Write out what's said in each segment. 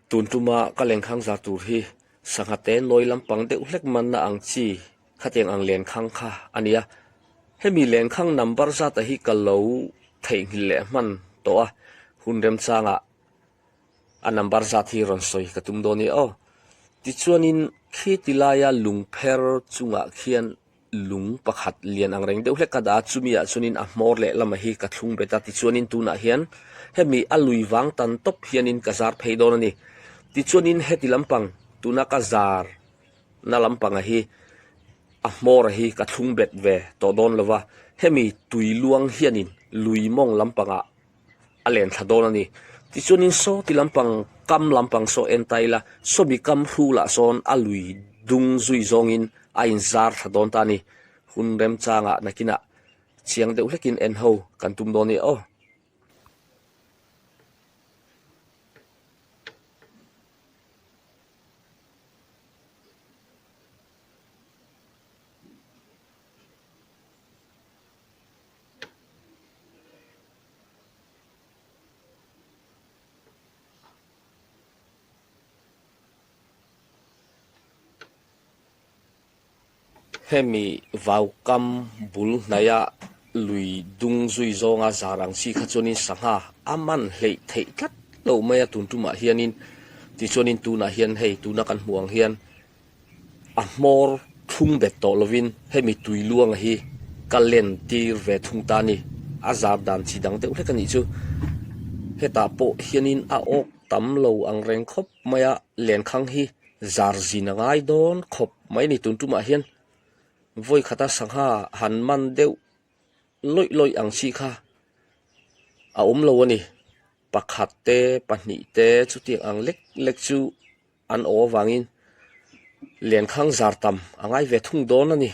Tun tuma ka lenkhang zar tur hi sangha te nawi lampang deuh hlek manna ang chi khatiang ang lenkhang kha a ni a. Hemi lenkhang number zata hi ka lo theihnghilh leh hman tawh a, hun remchangah a number zat hi rawn sawi ka tum dawn nia aw. Tichuanin khi ti laia lungpher chungah khian lung pakhat lian ang reng deuh hlek ka dah a, chumi ah chuanin a hmawr leh lamah hi ka thlung bet a, tichuanin tunah hian hemi a lui vang tan tawp hianin ka zar phei dawn a ni. Tichuanin heti lampang tuna ka zar na lampangah hi a hmawr hi ka thlung bet ve tawh dawn lo va, hemi tui luang hianin lui mawng lampangah a len thla dawn a ni. Tichuanin saw ti lampang kam lampang saw en ta ila, sawmi kam hrulah sawn a lui dung zui zawngin a inzar thla dawn ta a ni. Hun remchangah nakinah chiang deuh hlekin en ho kan tum dawn nia aw. Hemi vaukam bul hnaia lui dung zui zawnga zar ang chi kha chuanin sangha a man hleih theih tlat lo mai a tun tumah hianin tichuanin tunah hian hei tuna kan hmuh ang hian A hmawr thlung bet tawh lovin hemi tui luanga hi ka len tir ve thung ta a ni. A zar dan chi dang deuh hlek a nih chu. Hetah pawh hianin a awk tam lo ang reng khawp mai a, lenkhang hi zar zin a ngai dawn khawp mai a ni. Tun tumah hian vawi khata sangha han man deuh lawih lawih ang chi kha a awm lo a ni. Pakhat te, pahnih te chutiang ang lek lek chu. An aw avangin lenkhang zar tam a ngai ve thung dawn a ni.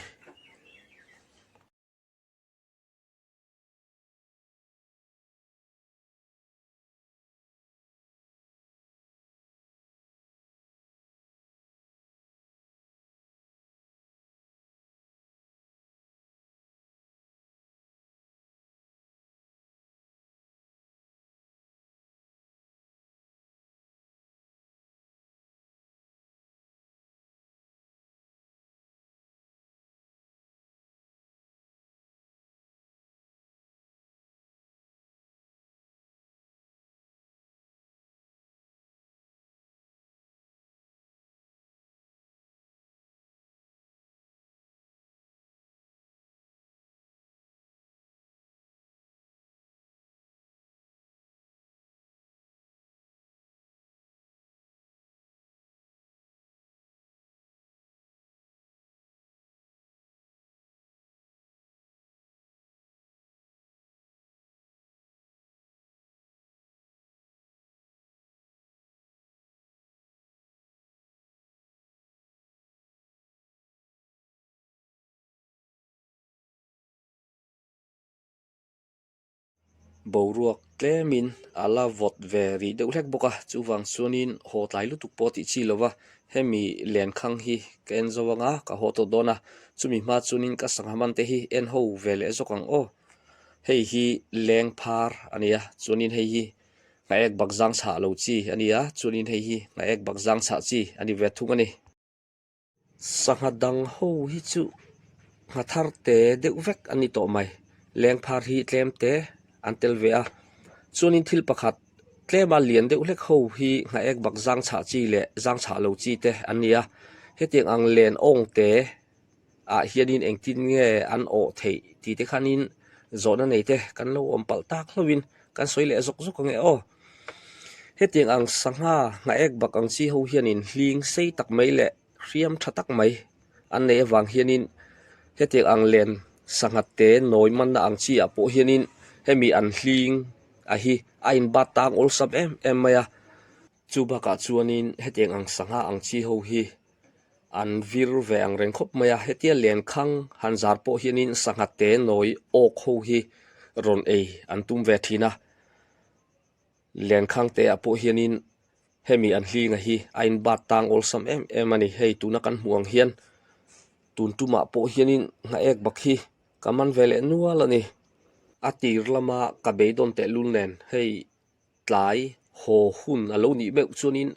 Boruak tlemin a la vawt ve rih deuh hlek bawk a, chuvang chuanin haw tlai lutuk pawh tih chi lova hemi lenkhang hi ka en zo anga ka haw tawh dawn a, chumi hma chuanin ka sangha man te hi en ho ve leh zawk ang aw. Hei hi leng phar a ni a, chuanin hei hi nghaek bak zang chhah lo chi a ni a, chuanin hei hi nghaek bak zang chhah chi a ni ve thung a ni. Sangha dang ho hi chu ngha thar te deuh vek a ni tawh mai. Lengphar hi tlem te an tel ve a. Chuanin thil pakhat tlema lian deuh hlek ho hi nghaek bak zang chhah chi leh zang chhah lo chi te an ni a. Hetiang ang len awng te ah hianin engtin nge an awh theih tih te khanin zawhna nei te kan lo awm palh tak hlauhin kan sawi leh zawk zawk ang e aw. Hetiang ang sangha nghaek bak ang chi ho hianin hling sei tak mai leh hriam tha tak mai an neih avang hianin hetiang ang len sangha te nawi manna ang chi ah pawh hianin hemi an hling a hi a inbat tang awlsam em em mai a. Chu bakah chuanin hetiang ang sangha ang chi ho hi an vir ve ang reng khawp mai a, hetia lenkhang han zar pawh hianin sangha te nawi awk ho hi rawn ei an tum ve thin a. Lenkhang te ah pawh hianin hemi an hlinga hi a inbat tang awlsam em em a ni. Hei tuna kan hmuh ang hian tun tumah pawh hianin nghaek bak hi ka man ve leh nual a ni. A tir lama ka beidawn tehlul nen hei tlai haw hun a lo nih meuh chuanin.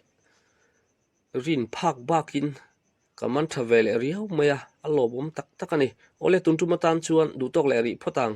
Rin phak bakin ka man tha ve leh riau mai a, a lawmawm tak tak a ni. Awle tun tum atan chuan duhtawk leh rih phawt ang.